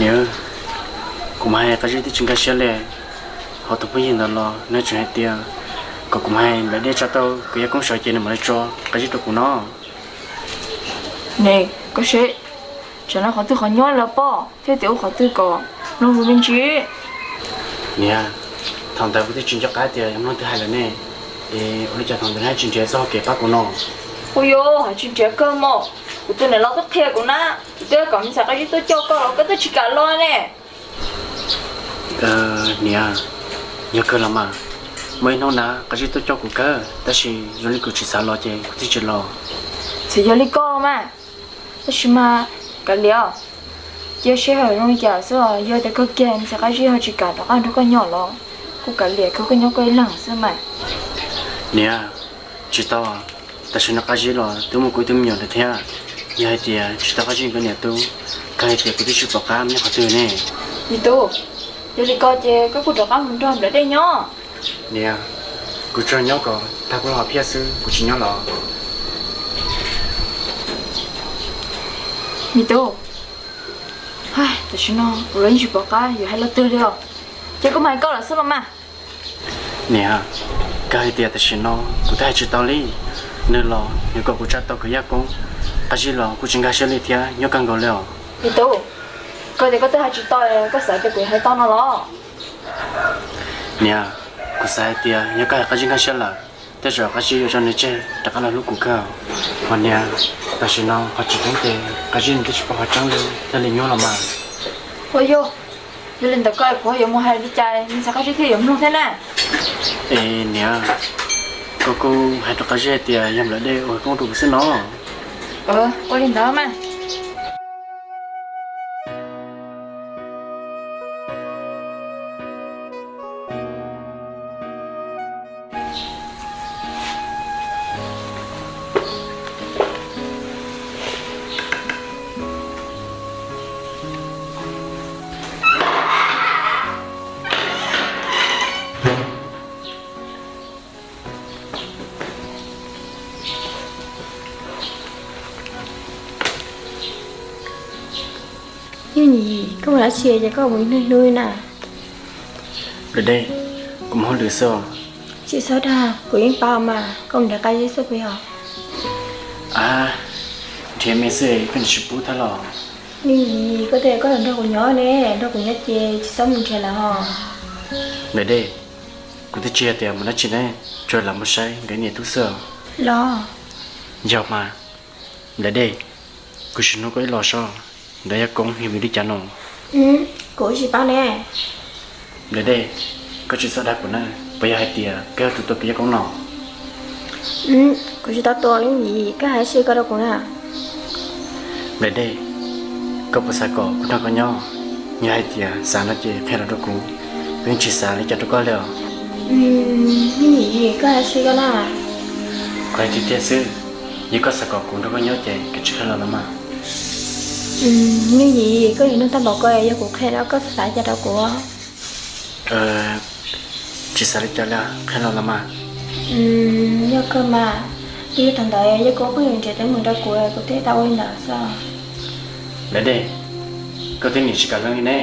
Niam, kuv mas hais Qab Zib twb tsis nkag siab li, ho tus phooj ywg ntawd los nws tseem hais tias kom kuv mas hais Nplawm Dej tsa tau kwv Yaj Koob sawv ces nws mam li tso Qab Zib rau kuv no. Ne, koj seb, tsam no qhov twg qhov nyob los poj thiab tias ua qhov twg kom mloog lus me ntsis. Niam, thaum ntawd kuv twb tsis nco qab tias yog mloog twg hais lawm ne, es ua li cas thaum ntawd tsis nrhiav txoj hau kev pab kuv no? Ua yuav hais tsis nrhiav kawg mog, kuv tus niam laus twb qhia kuv na, kuv twb kom me ntxhais Qab Zib tuaj coj koj los koj twb tsis kam los ne. Niam, yog kawg los mas, muaj ib hnub na Qab Zib tuaj coj kuv kawg, tab sis zoo li kuv tsis xav los ces kuv thiaj tsis los. Txawm yog li koj los mas, tab sis mas kav liam, cia seb ho zoo li cas xwb. Yog tias kawg kiag me ntxhais Qab Zib ho tsis kam rov qab nrog koj nyob los kuj kav liam, kawg koj nyob koj ib leeg xwb mas. Niam, tsis tau, tam sim no Qab Zib los twb muaj kuv ib tug me nyuam lawm thiab. Yog hais tias tsis tau Qab Zib nkawd niam tub, kawg hais tias kuv twb tsis pom qab nyob qhov twg ne. Me tub, yog li ko ces koj kuj rov qab mus nrog Nplawm Dej nyob. Niam, kuv tsuas nyob kom tag kuv lub hom phiaj xwb, kuv tsis nyob los. Me tub, tam sim no kuv los yeej tsis pom qab yuav hais lo twg li os. Ces koj mus hais koj lawm xwb los mas. Niam, kawg hais tias tam sim no kuv twb hais tsis tau li. Nws los nws kom kuv tsa tau kwv Yaj Koob, Qab Zib los kuj tsis nkag siab li thiab, nyuaj kawg nkaus li os. Me tub, koj tias koj twb hais tsis tau, koj xav tias kuv hais tau no los? Niam, kuv xav hais tias yog koj hais Qab Zib nkag siab lawm, tej zaum Qab Zib yuav tso nws tseg rov qab los hlub kuv kawg. Hos niam, tam sim no qhov tseeb ces Qab Zib nws twb tsis paub qhov tseeb li, thiaj li nyuaj los mas. Ua yog, yog li ntawd koj kuv yuav mus hais li cas me ntxhais Qab Zib thiaj yuav mloog thiab na? Es niam, koj kuj hais rau Qab Zib hais tias yog Nplawm Dej ua khawv koob rau kuv xwb no. Ua li ntawd mas. Nyuj Nyim, koj mus dab tsi ces koj mus ib hnub hnub na? Nplawm Dej, kuv mus hauj lwm xwb os. Tsis txhob dag, kuv yeej paub mas, koj mus nrhiav Qab Zib xwb puas yog? Ab, nrhiav me xwb koj tsis pub thiab los? Nyuj Nyim, koj twb hais koj yuav nrog kuv nyob ne, nrog kuv nyob ces tsis txhob mus nrhiav lawm hos. Nplawm Dej, kuv twb tsis hais tias mus dab tsi ne, tsuas lam mus saib nkawd niam tub xwb os. Los? Yog mas. Nplawm Dej, kuv sim hnub koj ib los soj, ntawd Yaj Koob yog vim li cas no? Kuv tsis paub ne. Nplawm Dej, koj tsis txhob dag kuv na, puas yog hais tias koj yog tus tua kwv Yaj Koob no? Kuv tsis tau tua Nyuj Nyim, koj hais seb koj rau kuv na. Nplawm Dej, koj puas xav kom kuv nrog koj nyob? Yog hais tias xav no ces qhia los rau kuv, kuv yeej tsis xav li cas rau koj li os. Nyuj Nyim, koj hais seb koj na. Kuv hais tiag tiag xwb, yog koj xav kom kuv nrog koj nyob ces koj tsis qhia los los mas. Nyuj Nyim, koj yuav nug tag npaum ko yog kuv qhia los koj xav li cas rau kuv? Tsis xav li cas li, qhia los los mas. Yog kawg mas, twb yog thaum ntawd Yaj Koob pheej yuav nrhiav teeb meem rau kuv, kuv thiaj tau ua li ntawd xwb. Nplawm Dej, koj twb niam tsis kam leej li ne,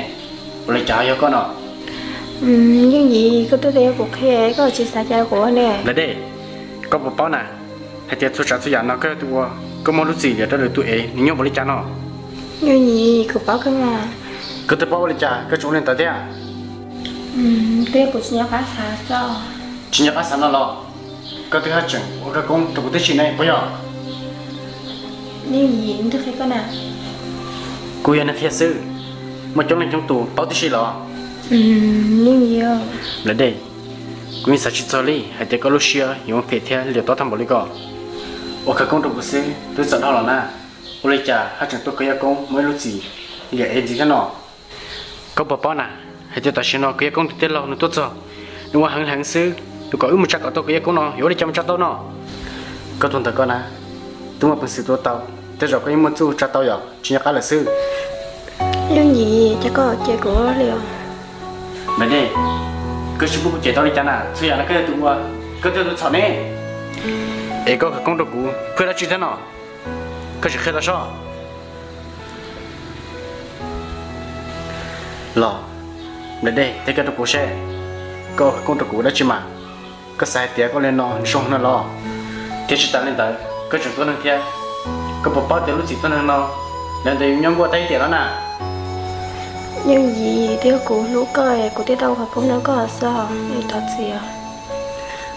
ua li cas ho yog koj no? Nyuj Nyim, koj twb tias yog kuv qhia, koj tsis xav cas kuv ne. Nplawm Dej, koj puas paub na, hais tias txhua tsav txhua yam no koj yog tus ua, koj muab lub txim liam rau lwm tus es nws nyuaj npaum li cas no? Nyuj Nyim, kuv paub kawg mas. Koj twb paub ua li cas koj tseem ua li ntawd thiab? Twb yog kuv tsis nco qab xav xwb. Tsis nco qab xav no los? Koj twb haj tseem ua khawv koob rau kuv tib si ne puas yog? Nyuj Nyim, twb qhia koj na. Kuv yog neeg qhia xwb, muaj coob leej coob tus paub tib si los? Nyuj Nyim, Nplawm Dej, kuv yeej xav tsis txog li hais tias koj lub siab yuav muaj phem thiab liam tob tag npaum li ko. Ua khawv koob rau kuv xwb twb txawm dhau los na, ua li cas haj tseem tuaj kwv Yaj Koob muaj ib lub txim liam es ntxiv thiab no? Koj puas paub na, hais tias tam sim no kwv Yaj Koob tus tij laug nws tuaj txog, nws ua heev heev xwb, nws kom wb mus tsa kom tau kwv Yaj Koob no yuav ua li cas mus tsa tau no? Koj tus ntawm koj na, twb muaj peev xwm tua tau, tej zaum koj yeej muaj txuj tsa tau yom, tsis nco qab lawm xwb. Nyuj Nyim, cas koj cem kuv li os? Nplawm Dej, koj tsis pub kuv cem tau li cas na, txhua yam no koj yog tus ua, koj twb yog tus txhaum ne. Es koj khawv koob rau kuv phuaj dab tsi thiab no? Koj sim qhia tau soj. Los, Nplawm Dej, teb koj rau kuv seb, koj ua khawv koob rau kuv dab tsi mas? Koj xav hais tias koj ua li no zoo no los? Thiab tsis tas li ntawd koj tseem tua neeg thiab. Koj puas paub tias lub txim tua neeg no, lawv ntawd yuav nyob nkuaj tag ib tiam no na? Yooj Yim, twb yog kuv hlub koj es kuv thiaj tau ua khawv koob rau koj xwb, thov txim.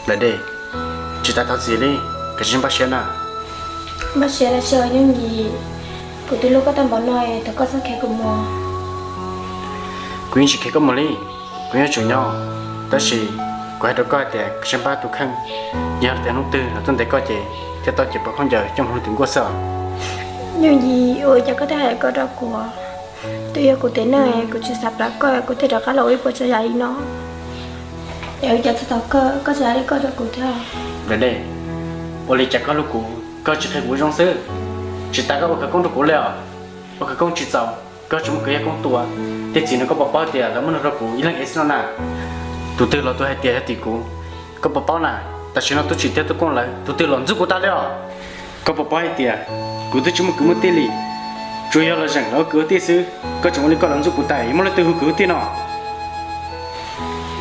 Nplawm Dej, tsis tas thov txim li, koj tsis npaj siab na. Npaj siab dab tsi os Yooj Yim, kuv twb hlub koj tag npaum no es thov koj txhob khiav kuv mus. Kuv yeej tsis khiav koj mus li, kuv yeej yuav tsum nyob, tab sis kuv hais rau koj hais tias koj tsis npaj tus kheej, yog tias hnub twg lawv tuaj ntes koj ces thiaj tau cev pob khaub ncaws coj mus rau tim nkuaj xwb os. Yooj Yim, ua cas koj thiaj hais li ko rau kuv? Twb yog kuv tes neeg, kuv tsis xav plam koj, kuv thiaj rov qab los ua ib puas tsav yam li no. Es ua cas txog thaum kawg koj tsis hais li ko rau kuv thiab? Nplawm Dej, ua li cas koj hlub kuv koj tsis qhia kuv zoo xwb? Tsis tas koj ua khawv koob rau kuv li os. Ua khawv koob tsis txaus, koj tseem muab kuv yawg koob tua, tej txiv no koj puas paub tias lawv muab nug rau kuv ib leeg ev xwb no na? Tus twg los tus hais tias yog tim kuv? Koj puas paub na, tam sim no tub tsim thiab tub koob lawv tus twg los ntxub kuv tas li os. Koj puas paub hais tias kuv twb tsis muaj kwv muaj tij li, tsuas yog los zeem los ua kwv ua tij xwb, koj tseem ua li koj los ntxub kuv tas, yuav muaj leej twg hu kwv hu tij no?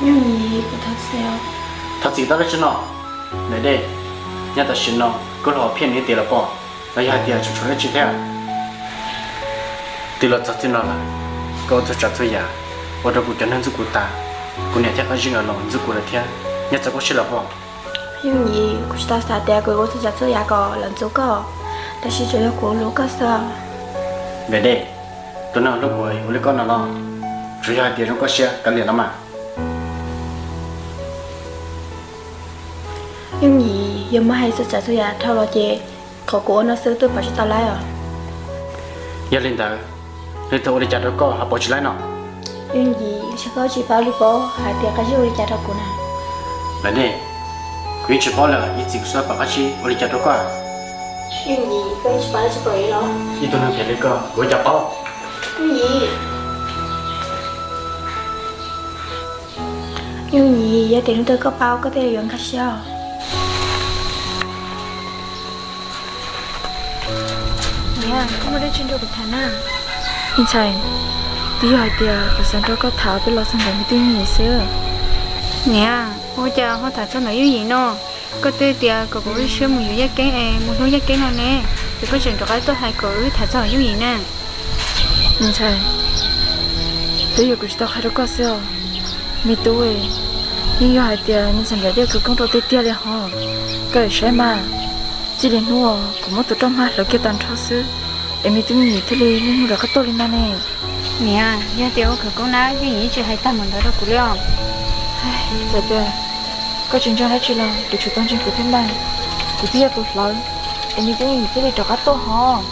Yooj Yim, kuv thov txim. Thov txim tau dab tsi no? Nplawm Dej, nyob tam sim no koj los hom phiaj nws tiag los pom, los yog hais tias tseem tshuav dab tsi thiab? Twb los txog txij no lawm, koj ua txhua tsav txhua yam ua rau kuv cov neeg ntxub kuv tas, kuv niam thiab Qab Zib nkawd los ntxub kuv lawm thiab, nyob txog koj siab los pom. Yooj Yim, kuv tsis tau xav tias kuv ua txhua tsav txhua yam kom lawv ntxub koj, tab sis tsuas yog kuv hlub koj xwb. Nplawm Dej, tus neeg hlub kuv ua li koj no los, tsuas yog hais tias zoo koj siab kav liam no mas. Yooj Yim, yog muab hais txhua tsav txhua yam dhau los ces qhov kuv ua no xwb twb pom tsis tau lawm os. Yog li ntawd, leej twg ua li cas rau koj ho pom tsis lawm no? Yooj Yim, ntshe koj tsis paub li pob hais tias Qab Zib ua li cas rau kuv na. Nplawm Dej, kuv yeej tsis paub lawm, ib txhis kuv xav pom Qab Zib ua li cas rau koj. Yooj Yim, koj yeej tsis paub dab tsi pom li los? Ib tug neeg phem li koj kuv ua cas paub. Yooj Yim, Yooj Yim, yog tias hnub twg koj paub koj thiaj li yuav nkag siab os. Niam, koj muaj dab tsi nrog kuv tham na? Me ntxhais, twb yog hais tias kuv xav nrog koj tham peb los txog ntawm me tub Yooj Yim xwb. Niam, ua cas ho tham txog ntawm Yooj Yim no? Koj twb tias kom kuv lub siab mus yuav Yaj Keeb es mus hlub Yaj Keeb no ne, ces koj tseem rov qab tuaj hais kom wb tham txog Yooj Yim na. Me ntxhais, twb yog kuv tsis tau qhia rau koj xwb os. Me tub, yeej yog hais tias me ntxhais Nplawm Dej khawv koob rau tiag tiag li hos. Koj saib mas, txij li hnub uas kuv muab tus roj hmab hlawv kiag tag nrho xwb, es me tub Yooj Yim thiaj li niaj hnub rov qab tuaj li no ne. Niam, yog tias ua khawv koob na, Yooj Yim yeej tsis hais tag npaum ntawd rau kuv li os. Txawm tias koj tsis ntseeg dab tsi los kuv tsum tau ntseeg kuv thiab mas. Kuv twb yog tus hlawv, es me tub Yooj Yim thiaj li rov qab tuaj hos.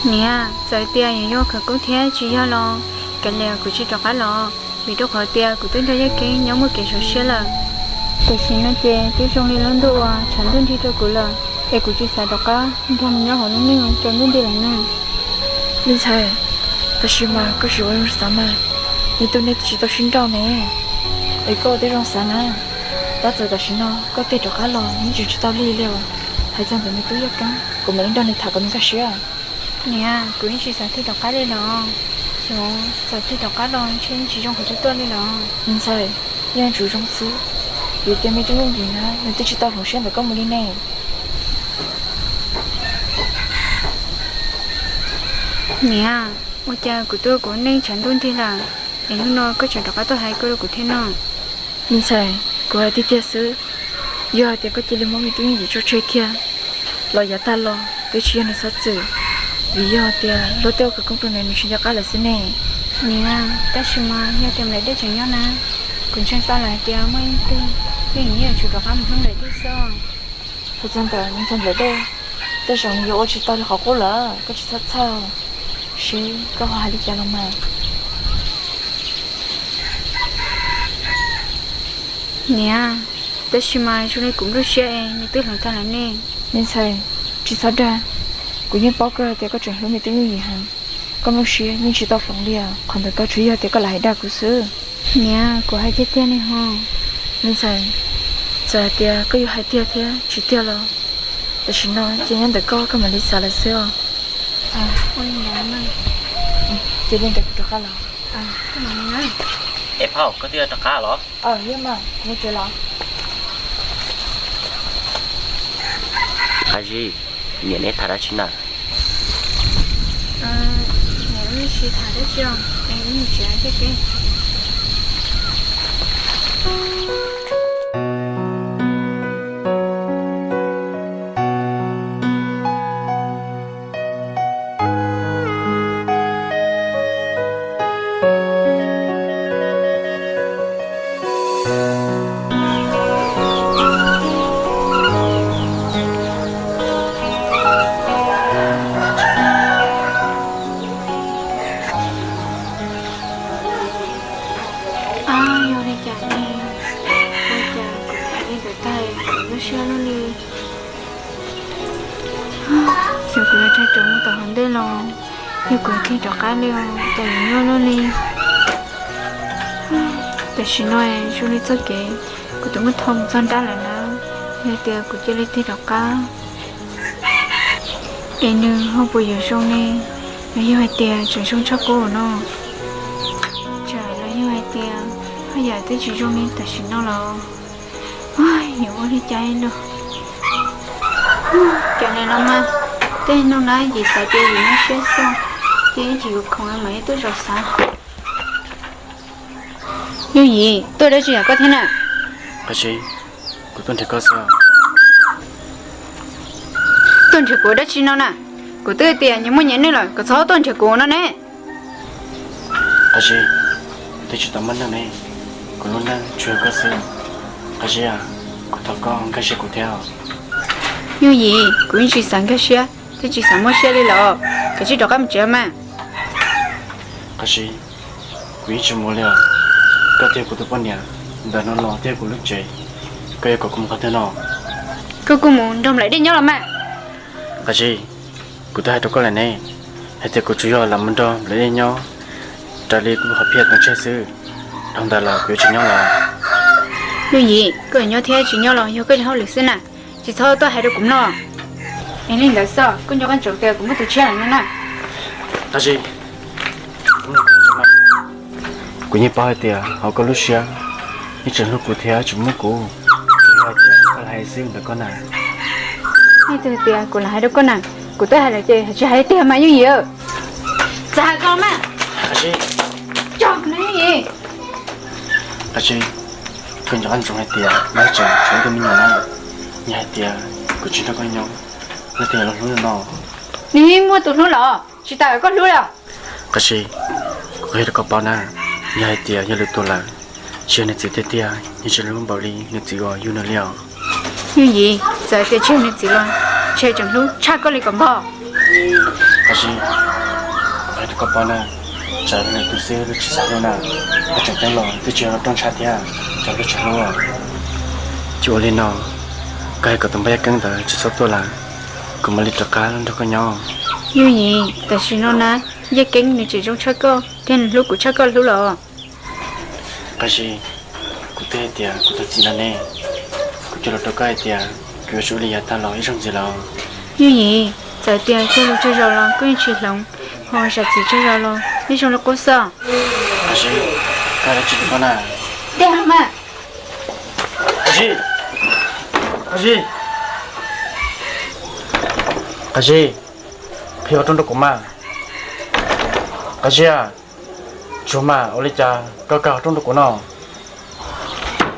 Niam, txawm tias yuav yog khawv koob thiab tsis yog los, kav liam kuv tsis rov qab los, vim rau qhov tias kuv twb nrog Yaj Keeb nyob muaj kev zoo siab lawm. Tam sim no ces twb zoo li lub ntuj uas tshav ntuj nrig rau kuv lawm, es kuv tsis xav rov qab nrog nws nyob hauv lub neej tsaus ntuj nti lawm na. Me ntxhais, tab sis mas koj tsis ua zoo xav mas, nws tus neeg twb tsis tau sib nrauj ne. Es koj twb zoo xav na, tab txawm tam sim no koj tig rov qab los nws yeej tsis tau lig li os. Hais txog ntawm me tub Yaj Keeb, kuv mam li nrog nws tham kom nws nkag siab. Niam, kuv yeej tsis xav tig rov qab li los. Xyov txawm tig rov qab los ntshe yeej tsis zoo qhov twg tuaj li los. Me ntxhais, yeej tsum zoo xwb, vim tias me tub Yooj Yim na nws twb tsis tau hloov siab ntawm koj mus li ne. Niam, ua cas kuv tuaj kuv neej tshav ntuj nrig lawm, es hnub no koj tseem rov qab tuaj hais koj rau kuv thiab no? Me ntxhais, kuv hais tiag tiag xwb, yog hais tias koj cia li muab me tub Yooj Yim tso tseg kiag los yav tag los twb tsis yog nws txhob txwm, vim yog tias luag tej ua khawv koob rau nws nws tsis nco qab lawm xwb ne. Niam, tab sis mas yog tias Nplawm Dej tseem nyob na, kuv ntseeg tau lawm hais tias muaj ib tug Yooj Yim yuav tsum rov qab mus hlub Nplawm Dej xwb. Hais txog ntawm me ntxhais Nplawm Dej, tej zaum nws yuav ua tsis tau li qhov qub lawm, koj tsis txhob txhawj, seb koj ho hais li cas los mas. Niam, tab sis mas zoo li kuv nplooj siab es nws twb hloov tag lawm ne. Me ntxhais, tsis txhob dag, kuv yeej paub kawg tias koj tseem hlub me tub Yooj Yim heev. Koj nplooj siab yeej tsis tau hloov li os, qhov ntawd koj tsuas yog tias koj lam hais dag kuv xwb. Niam, kuv hais tiag tiag li hos. Me ntxhais, txawm hais tias koj yuav hais tiag thiab tsis tiag los, tam sim no ces nyob ntawm koj, koj mam li xav lawm xwb os. Ua li ntawd, cia li ntawd kuv rov qab los. Es phauj, koj twb yuav rov qab los? Qab zib, niam neb tham dab tsi na? Yog li cas ne? Ua cas kuv li ntawd tag kuv lub siab luaj li. Xyov kuv yuav rhais rau mus tom hauv ntej los yog kuv yuav rov qab li os, cas yuav nyuaj luaj li. Tam sim no zoo li txoj kev kuv twb muab thau mus txog nrab lawm na. Yog tias kuv cia li tig rov qab es nws ho puas yuav zoo ne? Los yog hais tias tseem zoo tshaj qub no? Tsam los yog hais tias haj yam twb tsis zoo li tam sim no los? Yuav ua li cas no? Cov niag no mas tej hnub na yim xav tias yim nyuaj siab xwb, ces ib tsis yuav khoom mas ib tug zaum xav. Yooj Yim, tuaj dab tsi yam koj thiab na? Qab zib, kuv tuaj nrhiav koj xwb. Tuaj nrhiav kuv dab tsi no na? Kuv twb tias nyias muaj nyias neej lawm, koj txhob tuaj nrhiav kuv no ne. Qab zib, twb tsis tau muaj neej ne, kuv lub neej tsuas yog koj xwb. Qab zib, kuv thov koj nkag siab kuv thiab. Yooj Yim, kuv yeej tsis xav nkag siab thiab tsis xav muaj siab li los, koj cia li rov qab mus tsev mas. Qab zib, kuv yeej tsis mus li os. Koj twb yog kuv tus poj niam, ntawm no los twb yog kuv lub tsev, koj yuav kom kuv mus qhov twg no? Koj kuj mus nrog Nplaim Dej nyob los mas. Qab zib, kuv twb hais rau koj lawm ne, hais tias kuv tsuas yog lam mus nrog Nplaim Dej nyob, raws li kuv qhov phiaj tau tseg xwb, dhau ntawd los kuv yuav tsis nyob lawm. Yooj Yim, koj nyob thiab tsis nyob los yog koj li hauj lwm xwb na, tsis txhob tuaj hais rau kuv mloog. Es li ntawd xwb, koj nco qab ntsoov tias kuv muaj tus tshiab lawm no na. Qab zib, kuv yeej paub hais tias hauv koj lub siab yeej tseem hlub kuv thiab tsis muab kuv, yog hais tias koj lam hais xwb ntawm koj na. Nej twb tias kuv lam hais rau koj na, kuv twb hais lawm ces tsis hais tiag mas Yooj Yim. Txawm hais koj mas. Qab zib, koj nco qab ntsoov hais tias neb tseem tshuav ib tug me nyuam na, yog hais tias kuv tsis nrog koj nyob, neb twb yuav luag hlub no. Nws yeej muaj tus hlub los tsis tas koj hlub li. Qab zib, kuv qhia rau koj paub na, yog hais tias yog lwm tus lawm, tsis yog nws txiv tiag tiag yeej tsis hlub npaum li nws txiv uas yug nws li os. Yooj Yim, txawm tias tsis yog nws txiv los ntshe tseem hlub tshaj koj li kom npog. Qab zib, kuv qhia rau koj paub na, tsam yog lwm tus xwb lub tsis xav hlub na, koj tseem ceeb los twb tsis yog rooj ntsha thiab, cov lub tsis hlub. Tsis ua li no, koj hais kom tus npawg Yaj Keeb ntawd tsis txhob tuaj lawm, kuv mam li rov qab nrog koj nyob. Yooj Yim, tam sim no na, Yaj Keeb nws tseem zoo tshaj koj thiab nws hlub kuv tshaj koj hlub los. Qab zib, kuv twb hais tias kuv tau txiv lawm ne, kuv cog lus rau koj hais tias kuv yuav tsum ua li yav tag los ib zaug ntxiv los. Yooj Yim, txawm tias cog lus tsawg zaus los koj yeej tsis hloov, ho zam txim tsawg zaus los yeej zoo li qub xwb. Qab zib, koj dab tsi rau koj na? Dej mas. Qab zib, Qab zib, Qab zib, qhib qhov rooj rau kuv mas. Qab zib, tsuag mas, ua li cas koj kag qhov rooj rau kuv no?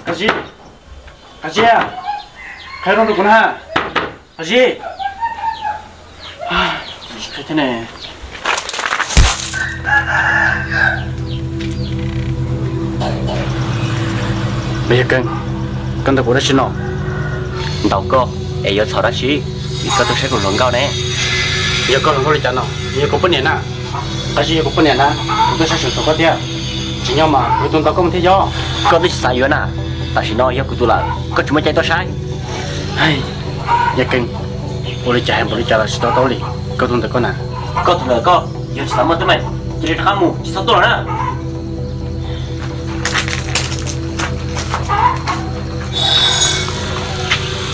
Qab zib, Qab zib, qhib qhov rooj rau kuv na. Qab zib. Npawg Yaj Keeb, koj ntaus kuv dab tsi no? Ntaus koj es yuav txhaum dab tsi? Vim koj tuaj saib kuv hluas nkauj ne. Yog koj hluas nkauj li cas no? Yog kuv poj niam na. Qab zib, yog kuv poj niam na, kuv tuaj saib tseem txhaum koj thiab. Tsis nyob mas kuv tus ntaus koj mus thiab yog. Koj twb tsis xav yuav na, tam sim no yog kuv tus lawm, koj tsis muaj cai tuaj saib. Yaj Keeb, ua li cas hais npaum li cas los tsis tau taub li. Koj tus ntawm koj na. Koj tus ntawm koj, yog tsis xav muaj teeb meem cia li rov qab mus, tsis txhob tuaj los na.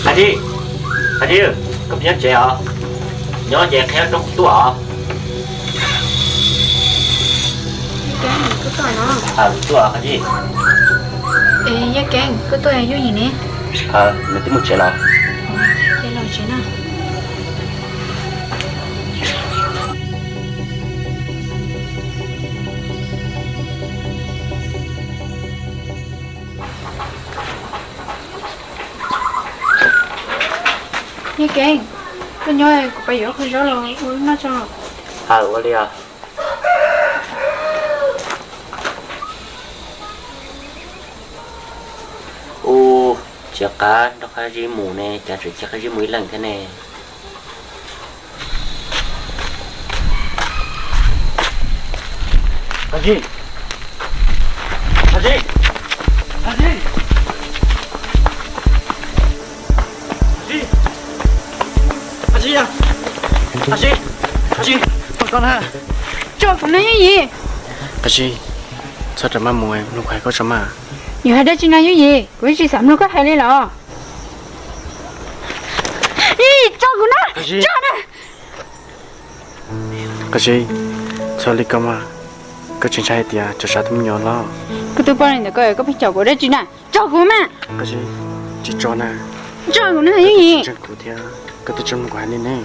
Qab zib, Qab zib, koj puas nyob tsev os? Nyob ces qhib qhov rooj kuv tuaj os. Tuaj no. Tuaj Qhov Zib. Es Yaj Keeb, koj tuaj Yooj Yim ne? Nws twb mus tsev lawm. Ces los tsev na. Yaj Keeb, koj nyob, kuv pab yuav qhov zaub los ua noj tso. Ua li os. Ub, cia Qhov Zib mus ne, cas tseem cia Qhov Zib mus ib leeg thiab ne? Qhov Zib, Qhov Zib, Qhov Zib, Qhov Zib, Qhov Zib, Qhov Zib, tso kuv na Yooj Yim. Qhov Zib, txhob rawm maj mus, mloog kuv hais koj tso mas. Yog hais dab tsi no Yooj Yim, kuv tsis xav mloog koj hais li los. Tso kuv na, tso na. Qhov Zib, txhob li koj mas, koj tsis ntshai hais tias tsov sav tus me nyuam los? Koj twb poj niam ntawm koj, koj pheej caum kuv dab tsi na? Tso kuv mas. Qhov Zib, tsis tso na. Tso kuv na Yooj Yim. Ntseeg kuv thiab, koj twb tsis mloog kuv hais li ne.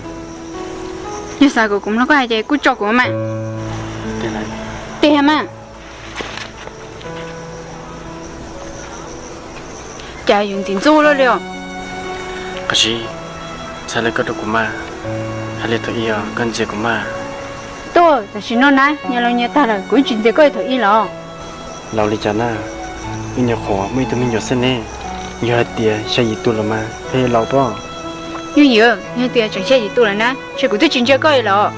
Yog xav kom kuv mloog koj hais ces kuj tso kuv mas. Tiag mas. Cas yuav ntxim ntxub luaj li os. Qhov Zib, txhob li koj rau kuv mas, hais li thaum ib os, koj ntxias kuv mas. Tuaj, tam sim no na nyias laus nyias tag lawm, kuv tsis ntxias koj li thaum ib los. Laus li cas na, wb nyuam qhuav muaj ib tug me nyuam xwb ne, yog hais tias xya yim tus lawm mas pheej laus pob. Yooj Yim, yog hais tias tseem xya yim tus lawm na, ces kuv twb tsis ntsia koj li los.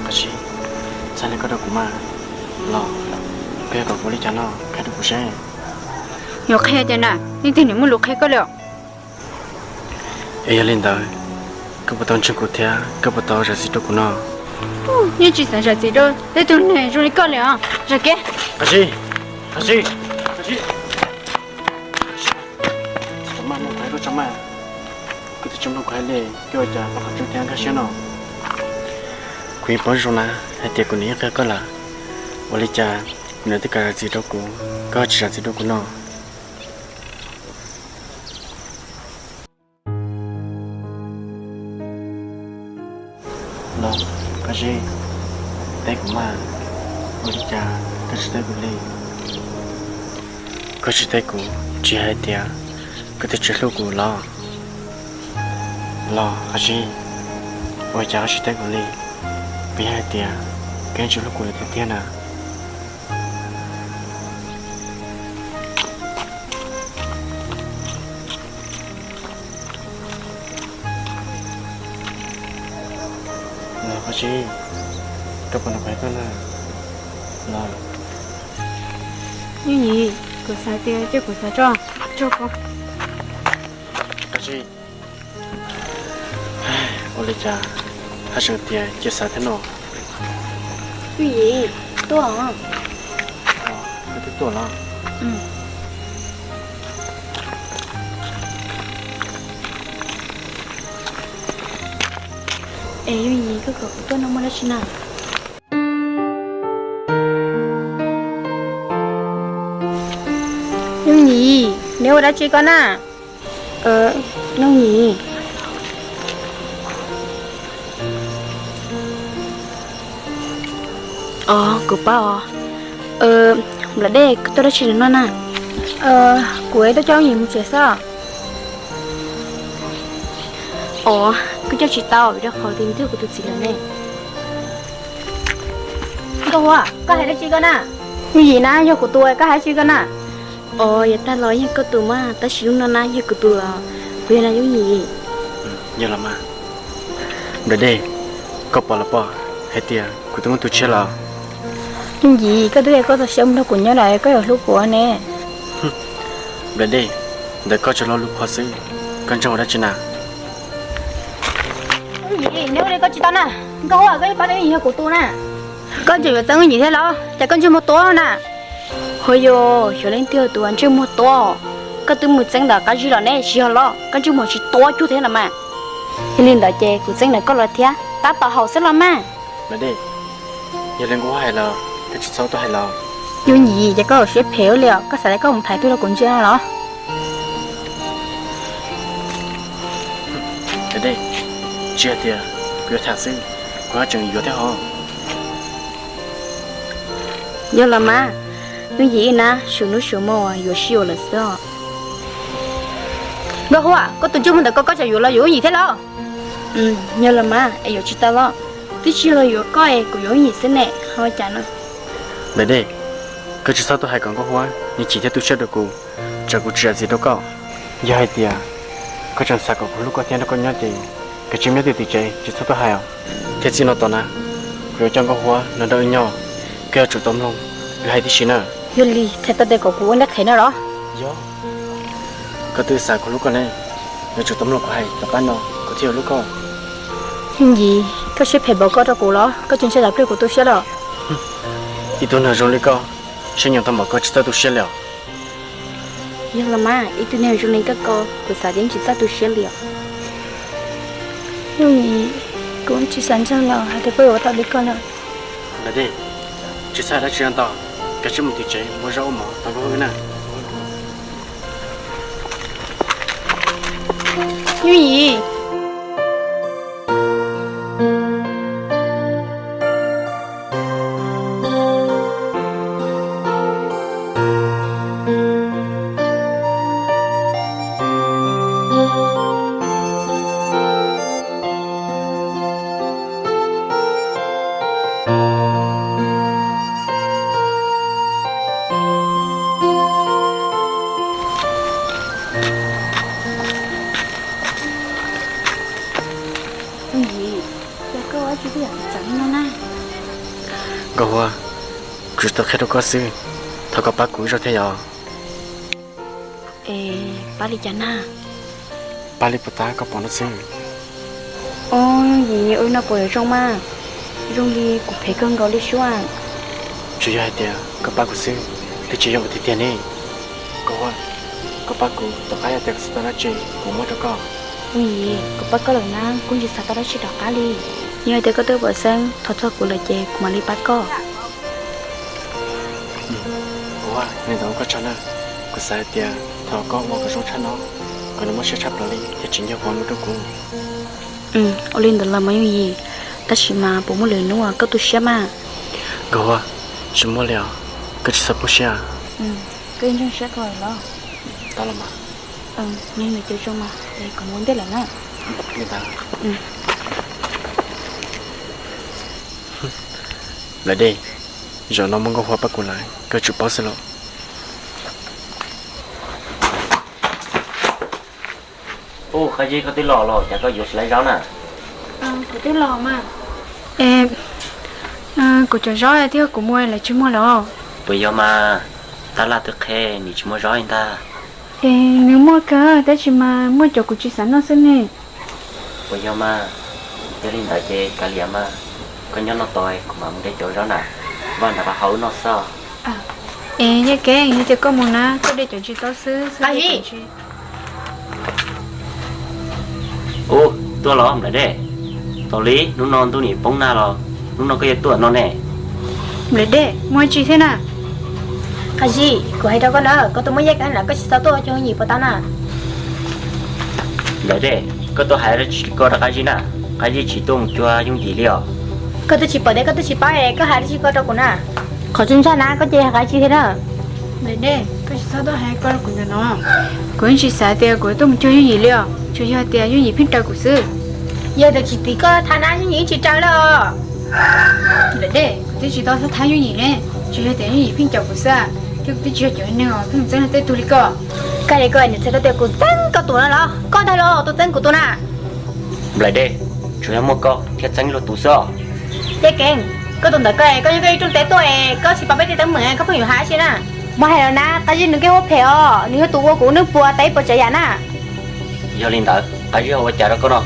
Qhov Zib, txhob li koj rau kuv mas, los, koj yuav kom kuv li cas no qhia rau kuv seb. Yuav qhia tias na, leej twg nws muaj lus qhia koj li os. Es yog li ntawd, koj puas tau ntseeg kuv thiab koj puas tau zam txim rau kuv no? Yeej tsis xav zam txim rau tej tug neeg zoo li koj li os. Zam kev. Qhov Zib, Qhov Zib, Qhov Zib, txhob maj mloog kuv hais koj tso mas. Koj twb tsis mloog kuv hais li, koj ua cas pom qhov tseeb thiab nkag siab no? Kuv yeej paub zoo na hais tias kuv niam yeej qhia koj lawm, ua li cas kuv niam twb kam zam txim rau kuv, koj tsis zam txim rau kuv no? Los, Qhov Zib, teb kuv mas, ua li cas koj tsis teb kuv li? Koj tsis teb kuv tsis yog hais tias koj twb tsis hlub kuv los? Los Qhov Zib, ua li cas koj tsis teb kuv li? Puas yog hais tias koj yeej tsis hlub kuv lawm tiag tiag na? Los Qhov Zib, koj puas nco kuv hais koj na? Los, Yooj Yim, kuv xav tias cia kuv xav tso, tso kuv. Qhov Zib, ua li cas haj tseem tias cia xav thiab no? Yooj Yim, tuaj. Koj twb tuaj los? Es Yooj Yim, koj kom kuv tuaj no muaj dab tsi na? Yooj Yim, neb ua dab tsi koj na? Yooj Yim. Os, kuv paub os. Nplawm Dej, koj tuaj dab tsi no na? Kuv tuaj coj Yooj Yim mus tsev xwb. Os, koj coj tsis tau vim rau qhov tias nws twb yog kuv tus txiv lawm ne. Nkauj Huab, koj hais dab tsi koj na? Yooj Yim na, yog kuv tus, koj hais dab tsi koj na? Os, yav tag los yeej koj tus mas, tab sis hnub no na yog kuv tus los, puas yog na Yooj Yim? Yog los mas. Nplawm Dej, koj pom los pob hais tias kuv twb muaj tus tshiab los? Yooj Yim, koj twb hais koj txaus siab mus nrog kuv nyob lawm, koj yuav hlub kuv ne. Nplawm Dej, ntawm koj tsuas lo lus phom xwb, koj ntseeg ua dab tsi na? Yooj Yim, neb ua li koj tsis tau na. Nkauj Huab, koj yeej paub tias Yooj Yim yog kuv tus na. Koj tseem yuav txeeb Yooj Yim thiab los? Cas koj ntsej muag tuab na? Ho yog, xyov leej twg tus ntsej muag tuab. Koj twb mus txeeb ntawm Qab Zib los ne, tsis yog los koj ntsej muag tsis tuab cuag thiab los mas. Yog li ntawd ces kuv txeeb ntawm koj los thiab, tab tom haum xwb los mas. Nplawm Dej, yog li Nkauj Huab hais los koj tsis txhob tuaj hais los. Yooj Yim, ces koj siab phem ua li os, koj xav tias koj mus tham tub rau kuv ntsia no los? Dej, tsis hais tias kuv yuav tham xwb, kuv haj tseem yuav thiab hos. Yog los mas, Yooj Yim ib nab sum hnub sum hmo yuav sib yuav lawm xwb os. Nkauj Huab, koj tus ntsej muag ntawm koj, koj tseem yuav los yuav Yooj Yim thiab los? Yog los mas, es yuav tsis tau los? Twb tsis los yuav koj es kuv yuav Yooj Yim xwb ne, ho cas no? Nplam Dej, koj tsis txhob tuaj hais kom Nkauj Huab nws chim thiab tu siab rau kuv, tsam kuv tsis zam txim rau koj. Yog hais tias koj tseem xav kom kuv hlub koj thiab nrog koj nyob ces kav tsij mus nyob twg tim tsev, tsis txhob tuaj hais os. Thiab txij no tos na, kuv yuav coj Nkauj Huab nrog wb nyob, koj yuav tsum tau mloog kuv hais tib si na. Yog li txhais tau tias kom kuv ua ntej qhev no los? Yog, koj twb xav kuv hlub koj ne, yuav tsum tau mloog kuv hais, tom qab no kuv thiaj yuav hlub koj. Yooj Yim, koj siab phem npaum ko rau kuv los? Koj tseem ntshai tas pliag kuv tu siab los? Ib tug neeg zoo li koj, siab nyoos tau npaum ko tsis txawj tu siab li os. Yog los mas, ib tug neeg zoo li koj ko kuv xav tias yeej tsis txawj tu siab li os. Yooj Yim, kuv tsis xav ntseeg los hais tias koj yuav ua tau li ko lawm. Nplam Dej, tsis txhawj dab tsi ntau, kav tsij mus tim tsev muab zaub ua mov tos Nkauj Huab wb na. Yooj Yim. Yooj Yim, cas koj ua dab tsi twb yam txawv li no na? Nkauj Huab, kuv tsuas tau qhia rau koj xwb, thov koj pab kuv ib zaug thiab yom. Es pab li cas na? Pab li puas tab koj pom no xwb. Os, Yooj Yim, ua li no puas yuav zoo mas? Zoo li kuv phem kawg nkaus li sua. Tsuas yog hais tias koj pab kuv xwb, twb tsis yog ua tiag tiag ne. Nkauj Huab, koj pab kuv, tom qab yog tias kuv xav tau dab tsi kuv muab rau koj. Yooj Yim, kuv pab koj lawm na, kuv tsis xav tau dab tsi rov qab li. Yog hais tias koj twb pom xeeb thov txog kuv lawm ces kuv mam li pab koj. Nkauj Huab, li ntawd ua koj tsaug na. Kuv xav hais tias thov koj ua kom zoo tshaj no, kom nws muaj siab tshaj plaws li thiaj tsim nyog ua mus rau kuv. Ua li ntawd los mas Yooj Yim, tab sis mas puas muaj lwm hnub koj tu siab mas? Nkauj Huab, tsis muaj li os, koj tsis txhob poob siab. Koj ntseeg siab koj los. Tau los mas. Nws cov zoo mas es kuv mus ua ntej lawm na. Nplam Dej, zaum no muaj Nkauj Huab pab kuv lawm, koj tsum paub xwb los. Ub, Qab Zib, koj twb los los cas koj yuav tsis laiv zaub na? Kuv twb los mas. Es kuv cov zaub thiab kuv muag lawv tsis muag los? Puas yog mas, tab laj twb qheb nws tsis muaj zaub li ntag. Es nws muaj kawg tab sis mas muaj cov kuv tsis xav noj xwb ne. Puas yog mas, yog li ntawd ces kav liam mas, koj nyob no tos kuv mam mus de cov zaub na, vaj nram qab hau wb noj xwb. Es Nyiaj Keeb, yog tias koj mus na koj de cov ntsis tau xwb. Qab Zib. Ub, tuaj los Nplam Dej. Tau li, hnub no ntuj nim poob nag los hnub no koj yuav tuaj no ne. Nplam Dej, muaj tsi thiab na? Qab Zib, kuv hais rau koj na, koj tus muaj Nyiaj Keeb lawm koj tsis txhob tuaj ua Yooj Yim puas tau na. Nplam Dej, koj tuaj hais dab tsi ko rau Qab Zib na? Qab Zib tsis tuaj mus cuag Yooj Yim li os. Koj twb tsis pom thiab koj twb tsis paub es koj hais dab tsi ko rau kuv na? Qhov tseeb tshaj na koj cia li hais Qab Zib thiab na. Nplam Dej, koj tsis txhob tuaj hais ko rau kuv ntawm no. Kuv yeej tsis xav tias kuv yuav tuaj mus cuag Yooj Yim li os, tsuas yog tias Yooj Yim pheej raws kuv xwb. Yog tias tsis tim koj tham na Yooj Yim yeej tsis raws li os. Nplam Dej, kuv twb tsis tau tham Yooj Yim ne, tsuas yog tias Yooj Yim pheej caum kuv xwb, thiab kuv twb tsis yog cov neeg uas pheej mus txeeb luag tej tug li koj. Koj li ko nws txhais tau tias kuv txeeb koj tus no los? Koj ntag los tus txeeb kuv tus na. Nplam Dej, tsuas yog muaj koj thiaj txeeb luag tus xwb os. Nyiaj Keeb, koj tus ntawm koj es koj yog koj ib rooj teb tuaj es koj tsis pom peb tej teeb meem koj pheej yuav hais dab tsi na? Muab hais los na, Qab Zib nws keej huab phem os, nws yog tus ua kuv lub neej puas tas ib puas tsav yam na. Yog li ntawd Qab Zib ho ua cas rau koj no?